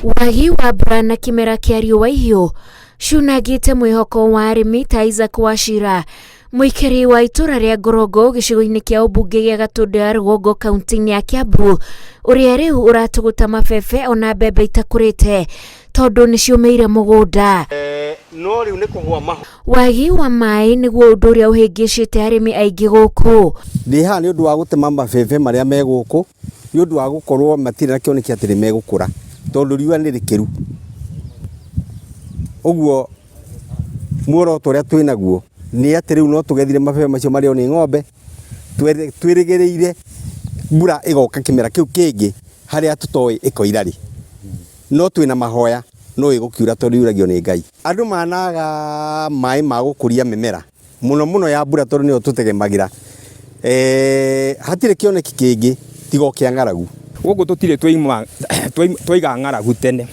Wagi wa mbura na kĩmera kĩa riũa ihiũ ciunangĩte mwĩhoko wa arĩmi ta Isaac Wachira, mũikari wa itũra rĩa Ngorongo gĩcigo-inĩ kĩa ũmbunge gĩa Gatũndũ ya Rũgongo kaunti-inĩ ya Kiambu, ũrĩa rĩu ũratũgũta mabebe ona mbembe itakũrĩte tondũ nĩ ciũmĩire mũgũnda. No rĩu nĩ kũgwa mahu. Wagi wa maĩ nĩguo ũndũ ũrĩa ũhĩngĩcĩte arĩmi aingĩ gũkũ. Ndĩ haha nĩ ũndũ wa gũtema mabebe marĩa me gũkũ, nĩ ũndũ wa gũkorwo matirĩ na kĩoneki atĩ nĩ megũkũra, tondũ riũa nĩ rĩkĩru. Ũguo muoroto ũrĩa twĩ naguo nĩ atĩ rĩu no tũgethire mabebe macio marĩo nĩ ng'ombe, twĩrĩgĩrĩire mbura ĩgoka kĩmera kĩu kĩngĩ harĩa tũtoĩ ĩkoira rĩ. No twĩna mahoya no ĩgũkiura tondũ yuragio nĩ Ngai. Andũ managa maĩ ma gũkũria mĩmera mũno mũno ya mbura tondũ nĩyo tũtegemagĩra. Hatirĩ kĩoneki kĩngĩ tiga o kĩa ng'aragu. Gũkũ tũtirĩ twaiga ng'aragu tene,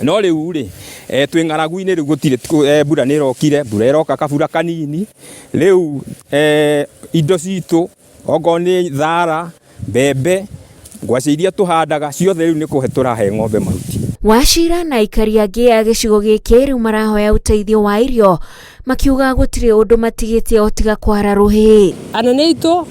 no rĩu rĩ, twĩ ng'aragu-inĩ rĩu gũtirĩ, mbura nĩ ĩrokire, mbura ĩroka kabura kanini, rĩu indo citũ okorwo nĩ thara, mbembe, ngwacĩ iria tũhandaga ciothe rĩu nĩ kũhe tũrahe ng'ombe mahuti. Wachira na aikari angĩ a gĩcigo gĩkĩ rĩu marahoya ũteithio wa irio makiuga gũtirĩ ũndũ matigĩtie o tiga kwara rũhĩ. Anene aitũ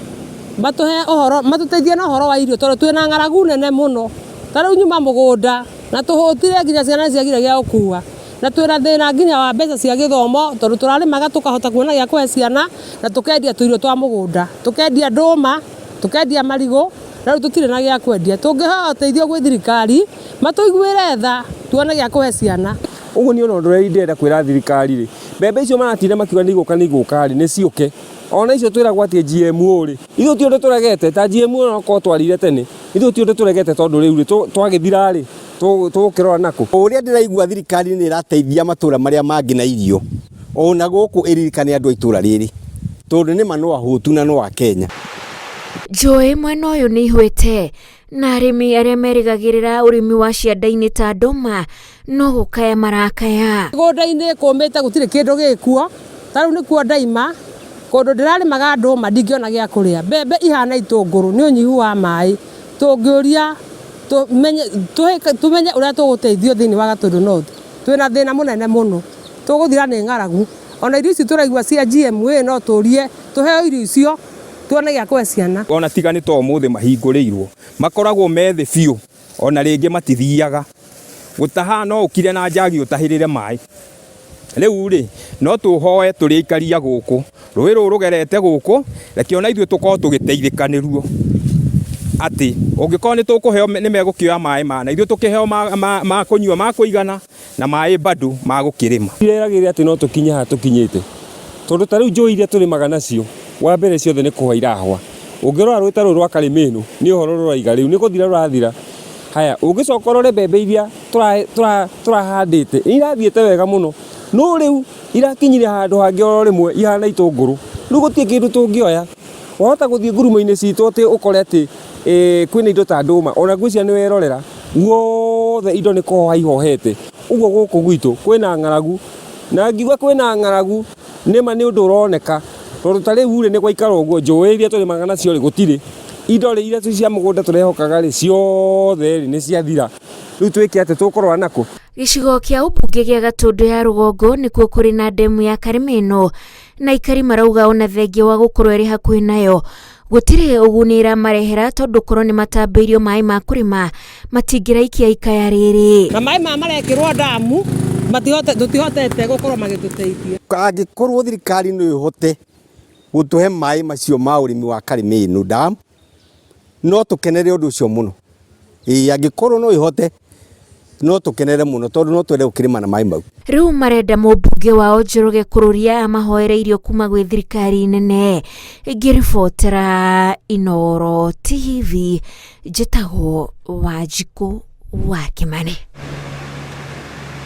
matũhe ũhoro, matũteithie na ũhoro wa irio tondũ twĩna ng'aragu nene mũno. Ta rĩu nyuma mũgũnda na tũhũtire nginya ciana nĩ ciagire gĩa gũkua. Na twĩna thĩna nginya wa mbeca cia gĩthomo tondũ tũrarĩmaga tũkahota kuona gĩa kũhe ciana na tũkendia tũirio twa mũgũnda. Tũkendia ndũma, tũkendia marigũ na rĩu tũtirĩ na gĩa kwendia. Tũngĩhoya ũteithio gwĩ thirikari matũiguĩre tha tuone gĩa kũhe ciana. Ũguo niĩ ona ũndũ ũrĩa ndĩrenda kwĩra thirikari rĩ, mbembe icio maratinda makiuga nĩ igũka nĩ igũka rĩ, nĩ ciũke. Ona icio twĩragwo atĩ GMO rĩ, ithuĩ ti ũndũ tũregete, ta GMO onakorwo twarĩire tene, ithuĩ ti ũndũ tũregete tondũ rĩu rĩ, twagĩthira rĩ, tũgũkĩrora nakũ? O ũrĩa ndĩraigua thirikari nĩ ĩrateithia matũra marĩa mangĩ na irio, ona gũkũ ĩririkane andũ a itũra rĩrĩ, tondũ nĩma no ahũtu na no a Kenya. Njũĩ mwena ũyũ nĩ ihwĩte na arĩmi arĩa merĩgagĩrĩra ũrĩmi wa cianda-inĩ ta ndũma no gũkaya marakaya. Mĩgũnda-inĩ kũmĩte gũtirĩ kĩndũ gĩkuo, ta rĩu nĩkuo ndaima, kũndũ ndĩrarĩmaga ndũma ndingĩona gĩa kũrĩa, mbembe ihana itũngũrũ nĩ ũnyihu wa maĩ, tũngĩũria tũmenye ũrĩa tũgũteithio thĩinĩ wa Gatũndũ North, twĩna thĩna mũnene mũno, tũgũthira nĩ ng'aragu, ona irio ici tũraigua cia GMA no tũrie tũheo irio icio tuone gĩa kũhe ciana. Ona tiga nĩ ta ũmũthĩ mahingũrĩirwo, makoragwo me thĩ biũ, ona rĩngĩ matithiaga. Gũtaha no ũkire na njagi ũtahĩrĩre maĩ. Rĩu rĩ, no tũhoe tũrĩ aikari a gũkũ, rũĩ rũrũ rũgerete gũkũ, reke ona ithuĩ tũkorwo tũgĩteithĩka nĩruo. Atĩ ũngĩkorwo nĩ tũkũheo nĩ megũkĩoya maĩ maya, na ithuĩ tũkĩheo ma kũnyua ma kũigana, na maĩ bado ma gũkĩrĩma. Ndireragĩrĩra atĩ no tũkinye haha tũkinyĩte, tondũ ta rĩu njũĩ iria tũrĩmaga nacio, wa mbere ciothe nĩ kũhwa irahwa. Ũngĩrora rũĩ ta rũrũ rwa Karĩmĩnũ, nĩ ũhoro rũraiga rĩu, nĩ gũthira rũrathira. Haya, ũngĩcoka ũrore mbembe iria tũrahandĩte, nĩ irathiĩte wega mũno, no rĩu irakinyire handũ hangĩ oro rĩmwe ihana itũngũrũ. Rĩu gũtirĩ kĩndũ tũngĩoya. Wahota gũthiĩ ngurumo-inĩ citũ atĩ ũkore atĩ kwĩna indo ta ndũma, ona ngwĩciria nĩ werorera, guothe indo nĩ kũhoha ihohete. Ũguo gũkũ gwitũ kwĩna ng'aragu, na ngiuga kwĩna ng'aragu nĩma nĩ ũndũ ũroneka, tondũ ta rĩu rĩ nĩ gwaikara ũguo, njũĩ iria tũrĩmaga nacio rĩ gũtirĩ, indo rĩ iria cia mũgũnda tũrehokaga rĩ ciothe rĩ nĩ ciathira. Rĩu twĩke atĩa, tũkũrora nakũ? Gĩcigo kĩa ũmbunge gĩa Gatũndũ ya Rũgongo nĩkuo kũrĩ na ndemu ya Karĩmĩno na aikari marauga ona thengia wa gũkorwo ĩrĩ hakuhĩ nayo gũtirĩ ũguni ĩramarehera tondũ korwo nĩ matambĩirio maĩ ma kũrĩma matingĩraikia ikaya rĩrĩ. Na maĩ maya marekĩrwo ndamu tũtihotete gũkorwo magĩtũteithia. Angĩkorwo thirikari no ĩhote gũtũhe maĩ macio ma ũrĩmi wa Karĩmĩnũ dam, no tũkenere ũndũ ũcio mũno. Ĩĩ angĩkorwo no ĩhote no tũkenere mũno tondũ no twende gũkĩrĩma na maĩ mau. Rĩu marenda mũmbunge wao Njoroge Kururia amahoere irio kuma gwĩ thirikari nene. Ngĩribotera Inooro TV, njĩtagwo Wanjikũ wa Kĩmani.